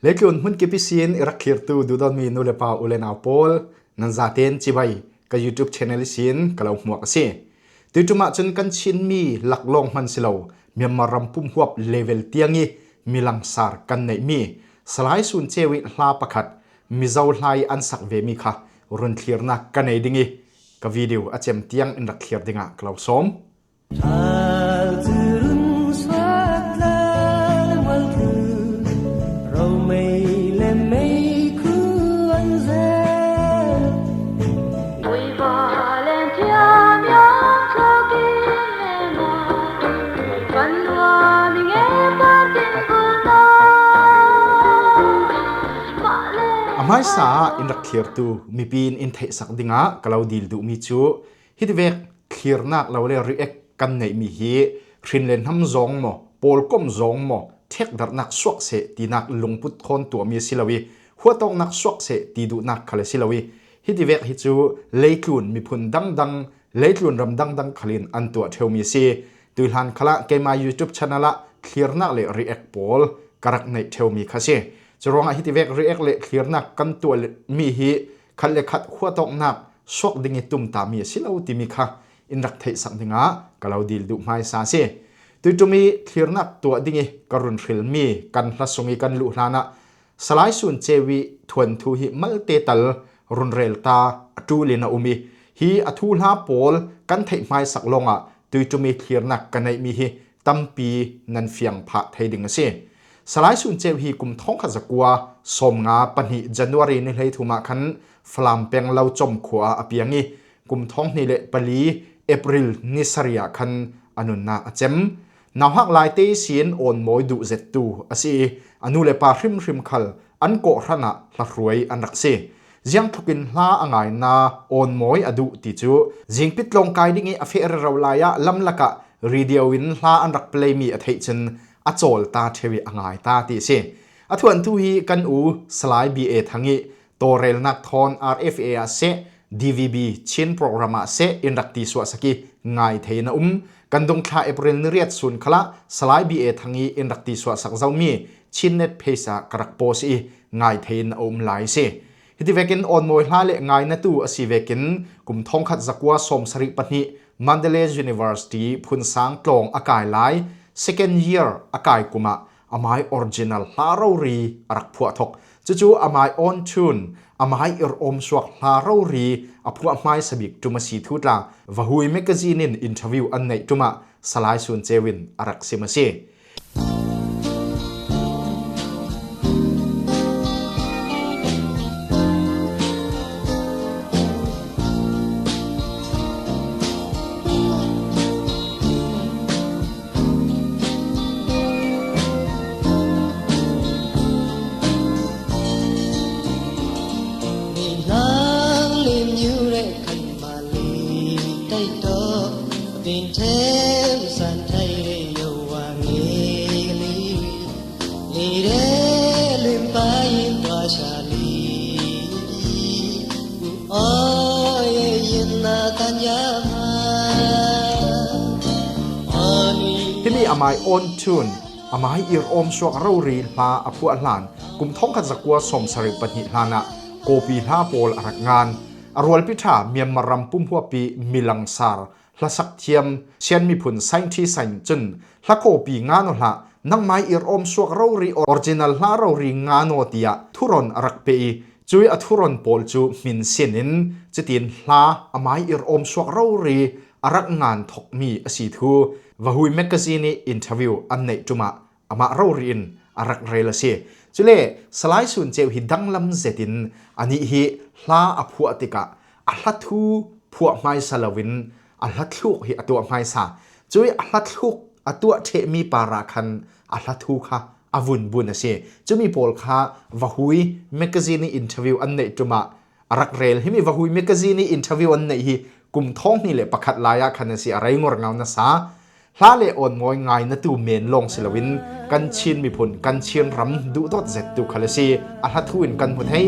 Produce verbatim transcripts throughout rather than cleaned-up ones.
Leitlun hmun kip ihsin i rak thlirtu duhdawtmi nu le pa, u le nau pawl, nan zaten cibai, ka YouTube channel ihsin ka lo hmuak a si. Tuiṭum ah cun kan Chinmi laklawng hman si lo, Myanmar ram pumhuap level tiang i milangsar kan neihmi Salai Sun Ceu i hla pakhat Mizo hla i an sak vemi kha run thlirnak ka nei ding i, ka video a cem tiang in rak thlir dingah ka lo sawm. A hmaisa ah in rak thlirtu mipi in in theihsak dingah ka lo dil duhmi cu, hitivek thlirnak lo le react kan neihmi hi hrin le hnam zong maw, pawlkom zong maw, ṭhekdarhnak suak seh tinak lungput thawn tuahmi a si lo i, huatawknak suak seh ti duhnak khal a si lo i, hitivek hi cu leitlun miphun dangdang, leitlun ram dangdang khal in an tuah ṭheumi a si. Tuihlan khalah keimah YouTube channel ah thlirnak le react pawl ka rak neih ṭheumi kha si. Curuangah hitivek react le thlirnak kan tuah mi hi khat le khat huatawknak suak ding i tumtami a si lo timi kha in rak theihsak dingah ka lo dil duh hmaisa a si. Tuiṭum i thlirnak tuah ding i ka run hrilmi kan hla sung i kan luh hlanah Salai Sun Ceu i thuanthu hi malte tal run rel ta a ṭul in a um i, hi a thuhla pawl kan theih hmaisak lawngah tuiṭum i thlirnak ka neihmi hi tampi nan fiang phah thei ding a si. Salai Sun Ceu hi kum thawngkhat zakua sawmnga pahnih January ni hleithum ah khan Falam peng Lo Com khua ah a piang i, kum thawng hnih le pali April ni sarih ah khan a nunnak a cem. Nauhak laite ihsin awnmawi duh zettu a si i, a nu le pa hrimhrim khal an kawhhran ah hlahruai an rak si. Ziangtlukin hla a ngaina awnmawi a duh ti cu zingpit tlawng kai ding i a feh rero lai ah lamlak ah radio in hla an rak playmi a theih cun a cawl ta ṭheu i a ngai ta ti a si. A thuanthu hi kan u Salai B A Thang i tawlrelnak thawn R F A ah seh, D V B Chin program ah seh in rak tisuahsak i ngai thei in a um. Kan dungthla April ni riat sun khalah Salai B A Thang i in rak tisuahsak zomi Chin Net page ah ka rak post i ngai thei in a um lai a si. Hitivekin awnmawi hla le ngainatu a si vekin kum thawngkhat zakua sawmsarih pahnih Mandalay University phunsang tlawng a kai lai second year a kai kum ah amai original hla rori a rak phuah thok. Cucu amai own tune, amai irhawm suak hla rori a phuah hmaisa bik ṭum a si thu tla Vahui magazine in interview an neih ṭum ah Salai Sun Ceu in a rak sim a si. Himi amai own tune, amai irhawm suak rori hla a phuah hlan, kum thawngkhat zakua sawmsarih pahnih hlanah kawpi hla pawl a rak ngan. A rualpi ṭha Myanmar ram pumhuapi milangsar hlasak thiam Chin miphun Saing Thi Saing cun hla kawpi ngan aw hlah, nangmai irhawm suak rori original hla rori ngan aw tiah thuron a rak pe i, cui a thuron pawl cu hmin sin in cutin hla amai irhawm suak rori a rak ngan thokmi a si thu Vahui magazine i interview an neih ṭum ah amah rori in a rak rel a si. Cule Salai Sun Ceu hi danglam zetin anih hi hla a phuah tikah a hlathu phuah hmaisa loin a hlathluk hi a tuah hmaisa. Cui a hlathluk a tuah ṭhehmi parah khan a hlathu kha a vun bun a si. Cumi pawl kha Vahui magazine i interview an neih ṭum ah a rak rel. Himi Vahui magazine i interview an neih hi kum thawng hnih le pakhat lai ah khan a si, a rei ngor ngau nasa. Hla le awnmawi ngainatu men lawng si loin kan Chin miphun, kan Chin ram duhdawt zettu khal a si. A hlathu in kan hmu thei.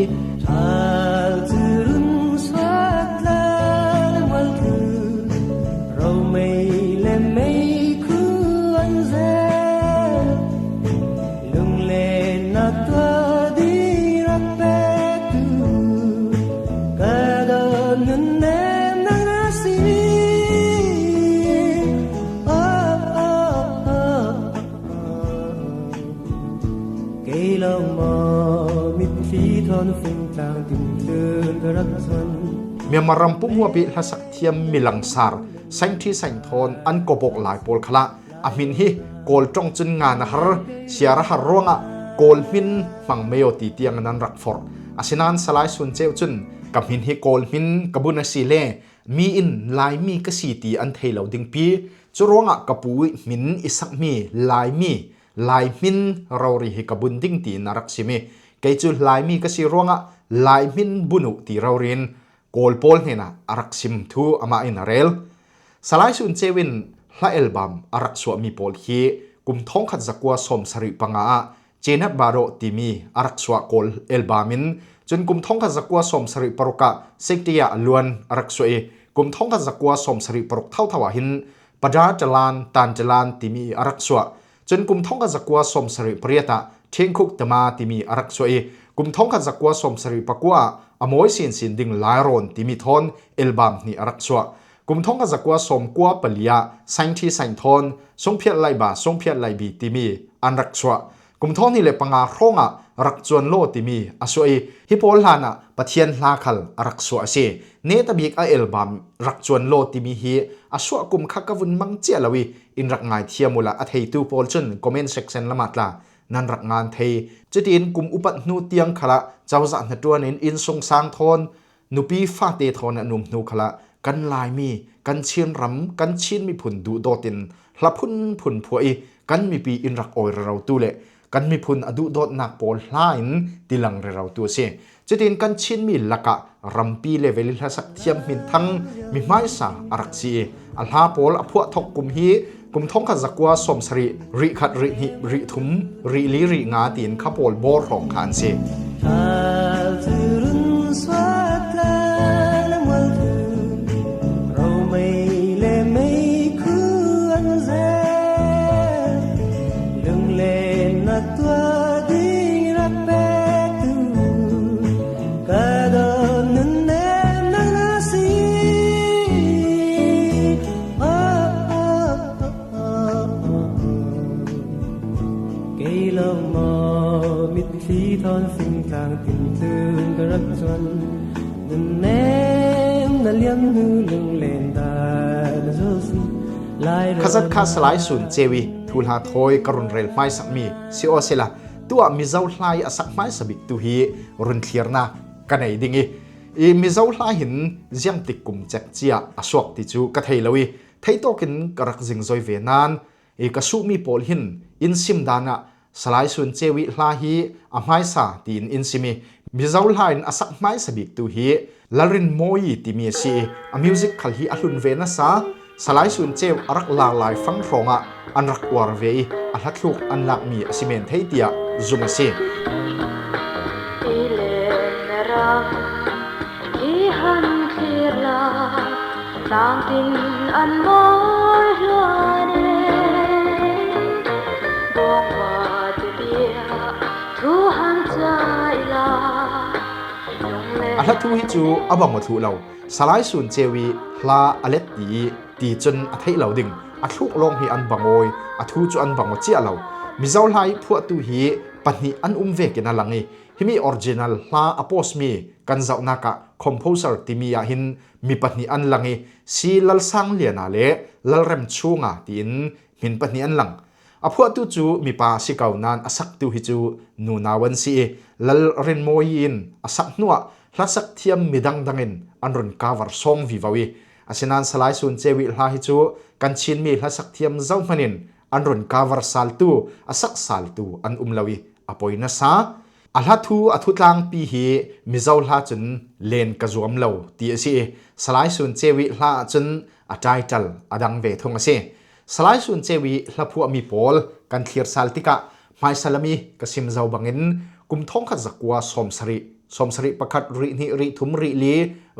Myanmar ram pumhuap ih hlasak thiam mi langsar Saingthi Saingthawn an kawbawk lai pawl khalah a hmin hi Kawl ṭong cun ngan a har, siar a har ruangah Kawl hmin hmang mei aw ti tiang an rak forh. Asinain Salai Sun Ceu cun ka hmin hi Kawl hmin ka bun a si le mi in Laimi ka si ti an thei lo dingpi. Curuangah ka pu ih hmin i sakmi Laimi, Lai hmin rori hi ka bun ding tiin a rak sim ih kei cu Laimi ka si ruangah Lai hmin bun uh ti rori in Kawl pawl hnenah a rak sim thu amah in a rel. Salai Sun Ceu in hla album a rak suahmi pawl hi kum thawngkhat zakua sawmsarih panga ah Chenat Bado timi a rak suah Kawl album in, cun kum thawngkhat zakua sawmsarih paruk ah Sektia Luan a rak suah ih, kum thawngkhat zakua sawmsarih paruk thotho ah hin Pada Talan, Tan Talan timi a rak suah. Cun kum thawngkhat zakua sawmsarih pariat ah Thingkhuk Tama timi a rak suah ih, kum thawngkhat zakua sawmsarih pakua ah A Mawi Sinsin Ding Lairawn timi thawn album hnih a rak suah. Kum thawngkhat zakua sawmkua pali ah Saingthi Saingthawn, Sungphiat Laiba, Sungphiat Laibi timi an rak suah. Kum thawng hnih le panga hrawngah Rak Cuan Law timi a suah ih, hi pawl hlanah Pathian hla khal a rak suah a si. Netabik a album Rak Cuan Law timi hi a suah kum kha ka vun mang cia lo ih, in rak ngaithiam uhla a theitu pawl cun comment section lamah tla nan rak ngan thei. Cutiin kum upat hnu tiang khalah cozah hnaṭuan in innsungsang thawn, nupi fate thawn an um hnu khalah kan Laimi, kan Chin ram, kan Chin miphun duhdawt in hla phunphun phuah ih kan mipi in rak awi rerotu le kan miphun a duhdawtnak pawl hla in tilang rerotu a si. Cutiin kan Chinmi lakah rampi level ih hlasak thiam hminthang mi hmaisa a rak si ih, a hla pawl a phuah thawk kum hi kum thawngkhat zakua sawmsarih, rih khat, rih hnih, rih thum, rih li, rih nga tiin kha pawl bawr hrawng kha an si. Kei lawngmawh mitthli thawn fingtlang timtlun ka rak cuan. Nunnem na liam hnu lunglen dah na zo si. Lai kha zat kha Salai Sun Ceu ih thuhla thawi ka run rel hmaisakmi si aw sehla, tuah Mizo hla ih a sak hmaisa biktu hi run thlirnak ka nei ding ih, i Mizo hla hin ziangtik kum cek cia a suak ti cu ka thei lo ih, theitawkin ka rak zingzoi ve nain, i ka suhmi pawl hin in sim dan ah Salai Sun Ceu ih hla hi a hmaisa tiin in sim ih, Mizo hla in a sak hmaisa biktu hi Lalrin Mawi timi a si ih, a music khal hi a hlun ve nasa, Salai Sun Ceu a rak lar lai fang hrawngah an rak uar ve ih, a hlathluk an lakmi a si men thei tiah zum a si. I len ram hi han thlir la, tangtin an mawi hluan e. Bawngma tibia thu han cai la, a hla thu hi cu a bang aw thluh lo. Salai Sun Ceu ih hla a let ti ih ti cun a theih lo ding. A thluk lawng hi an bang aw ih, a thu cu an bang aw ciah lo. Mizo hla ih phuahtu hi pahnih an um vekin a lang ih, himi original hla a post mi kan zohnak ah composer timi ah hin mi pahnih an lang ih, C. Lalsangliana le Lalrem Chunga tiin hmin pahnih an lang. A phuahtu cu mipa a si ko nain a saktu hi cu nunau an si ih, Lalrin Mawi in a sak hnuah hlasak thiam mi dangdang in an run cover sawng vivo ih, asinain Salai Sun Ceu ih hla hi cu kan Chinmi hlasak thiam zohman in an run cover saltu, a sak saltu an um lo ih, a poi nasa. A hla thu a thutlangpi hi Mizo hla cun len ka zuam lo ti a si ih, Salai Sun Ceu ih hla ahcun a title a dang ve thung a si. Salai Sun Ceu ih hla phuahmi pawl kan thlir sal tikah hmaisa lam ih ka sim zo bangin kum thawngkhat zakua sawmsarih, sawmsarih pakhat, rih hnih, rih thum, rih li,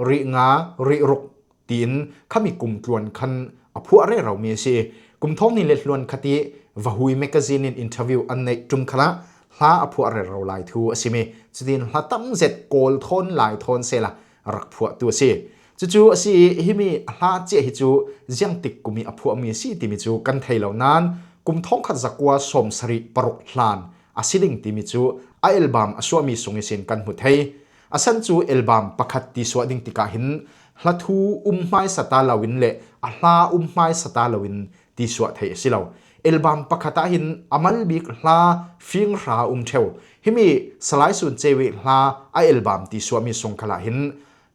rih nga, rih ruk tiin khami kum tluan khan a phuah reromi a si. Kum thawng hnih le hluan khat ih Vahui magazine in interview an neih ṭum khalah hla a phuah rero lai thu a simi. Cutin hla tam zet Kawl thawn Lai thawn sehla rak phuahtu a si. Cucu a si ih himi a hla ciah hi cu ziangtik kum ih a phuahmi a si timi cu kan thei lo nain kum thawngkhat zakua sawmsarih paruk hlan a si ding timi cu a album a suahmi sung ihsin kan hmu thei. A san cu album pakhat tisuah ding tikah hin hla thu um hmaisa ta loin le a hla um hmaisa ta loin tisuah theih a si lo. Album pakhat ah hin a mal bik hla fing hra a um ṭheu. Himi Salai Sun Ceu ih hla a album tisuahmi sung khalah hin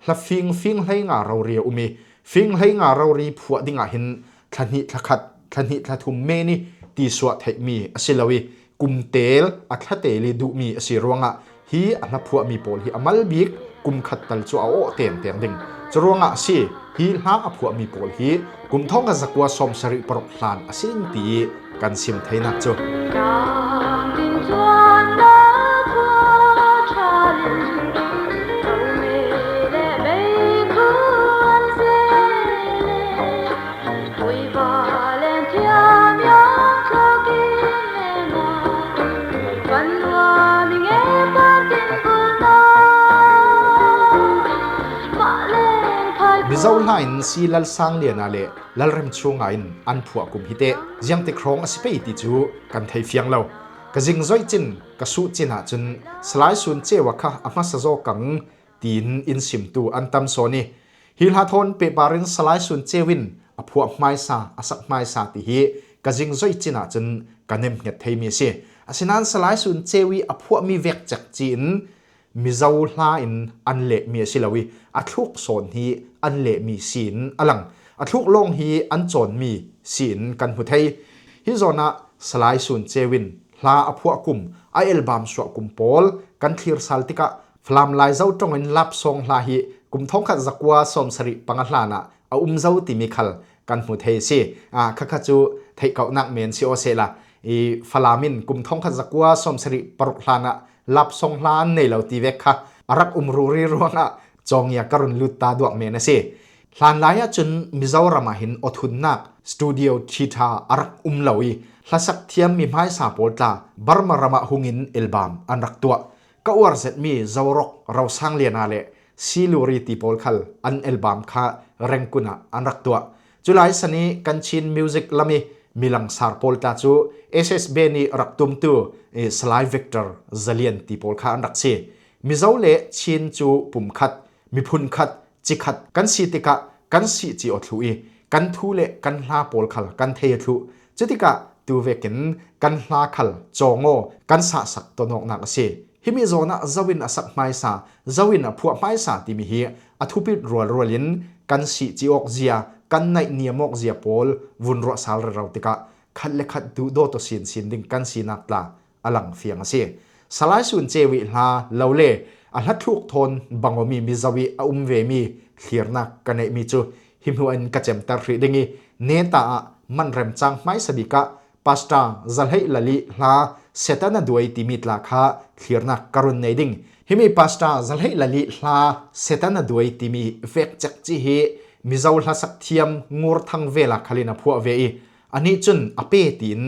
hla fing fing hleinga rori a um ih, fing hleinga rori phuah dingah hin thla hnih thla khat, thla hnih thla thum men ih tisuah theihmi a si lo ih, kum tel a thla tel ih duhmi a si ruangah hi a hla phuahmi pawl hi a mal bik kum khat tal cu a awh tengteng ding. Curuangah a si, hi hla a phuahmi pawl hi kum thawngkhat zakua sawmsarih paruk hlan a si ding ti ih kan sim theinak cu. Mizo hla in C. Lalsangliana le Lalrem Chunga in an phuah kum hi teh, ziangtik hrawng a si pei ti cu kan thei fiang lo. Ka zingzoih cin, ka suh cin ahcun Salai Sun Ceu a kha a hmasa zaw kang tiin in simtu an tam sawn ih, hi hla thawn pehpar in Salai Sun Ceu in a phuah hmaisa, a sak hmaisa ti hi ka zingzoih cin ahcun ka nemhnget theimi a si. Asinain Salai Sun Ceu ih a phuahmi vek cek ci-in Mizo hla in an lehmi a si lo ih, a thluk sawn hi an lehmi si in a lang. A thluk lawng hi an cawnmi si in kan hmu thei. Hi zawnah Salai Sun Ceu in hla a phuah kum, a album suah kum pawl kan thlir sal tikah Falam Laizo ṭongin love song hla hi kum thawngkhat zakua sawmsarih panga hlanah a um zo timi khal kan hmu thei a si. Aa, khakha cu theihkauhnak men si aw sehla, ih Falam in kum thawngkhat zakua sawmsarih paruk hlanah love song hla an nei lo ti vek kha a rak um ruri ruangah cawngia ka run lut ta duak men a si. Hlanlai ahcun Mizoram ah hin awthunnak studio ṭhiṭha a rak um lo ih, hlasak thiam mi hmaisa pawl tla Burma ram ah hungin album an rak tuah. Ka uar zetmi Zorok Rosang Liana le Siluri ti pawl khal an album kha Rengkun ah an rak tuah. Culai san ih kan Chin music lam ih milangsar pawl tla cu S S B nih rak tumtu, eh, Salai Victor Zalian ti pawl kha an rak si. Mizo le Chin cu pumkhat, miphun khat, cikhat kan si tikah kan sih ci aw thluh ih kan thu le kan hla pawl khal kan thei a thluh. Cutikah tu vekin kan hla khal cawng aw, kan sahsak ton awknak a si. Himi zawnah zo in a sak hmaisa, zo in a phuah hmaisa timi hi a thupit rualrual in kan sih ci awk zia, kan naih niam awk zia pawl vun ruah sal rero tikah khat le khat duhdawt aw sinsin ding kan sinak tla a lang fiang a si. Salai Sun Ceu ih hla lo le a hla thluk thawn bang awmi Mizo ih a um vemi thlirnak ka neihmi cu hi hmuah in ka cemter hrih ding ih, neta ah man remcang hmaisa bik ah Pastor Zalheih Lal ih hla Setana Duai timi tla kha thlirnak ka run nei ding. Himi Pastor Zalheih Lal ih hla Setana Duai timi vek cek ci hi Mizo hlasak thiam Ngurthang vela khal in a phuah ve ih, anih cun a pe tiin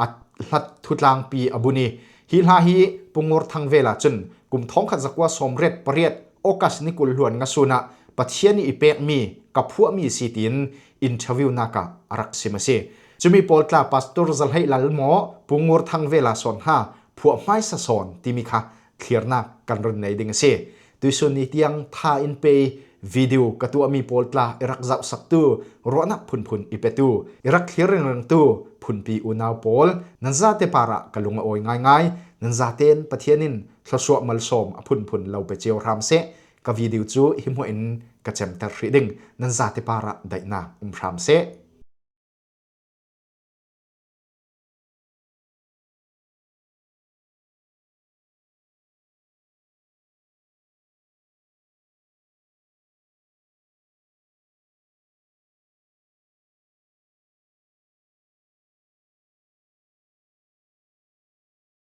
a hlat thutlangpi a bun ih, hi hla hi Pu Ngurthang vela cun kum thawngkhat zakua sawmriat pariat August ni kul hluan nga sun ah Pathian ih i pekmi, ka phuahmi si tiin interview nak ah a rak sim a si. Cumi pawl tla Pastor Zalheih Lal maw, Pu Ngurthang vela sawn ha phuah hmaisa sawn timi kha thlirnak kan run nei ding a si. Tuisun ni tiang tha in pe ih video ka tuahmi pawl tla i rak zohsaktu, ruahnak phunphun i petu, i rak thlir ringringtu phunpi unau pawl, nan zate parah ka lung a awi ngaingai. Nan zatein Pathian in thluasuah malsawm a phunphun lo pe cio hram seh. Ka video cu hi hmuah in ka cemter hrih ding. Nan zate parah daihnak um hram seh.